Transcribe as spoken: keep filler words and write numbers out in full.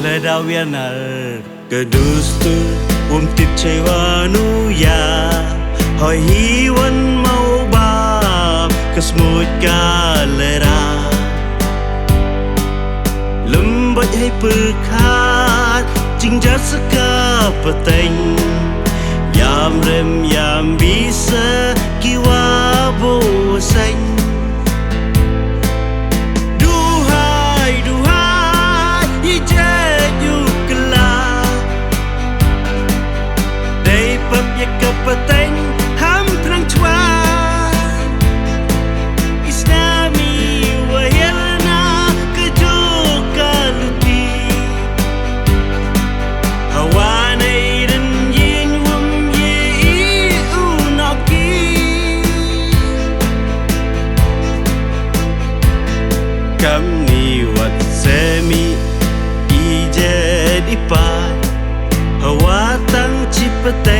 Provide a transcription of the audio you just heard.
Ka daw ïa nar ka dustur, um tip chei wan u ïa. Hoi hi wan ma u bap, ka smut ka lera. Lem bad hei pyrkhat, jingjia sa ka pateng. Ïam rem ïam bisa ki wa bo seng. Duhai, duhai, i je ju kela. Dei pap ïa ka pateng, ham prang chwa. Isna mi wa hiel na ka ju ka luti. Hawa nei rin yin wum ye i u noki. Kam ni wat semi i jed i pai. Hawa tang chipate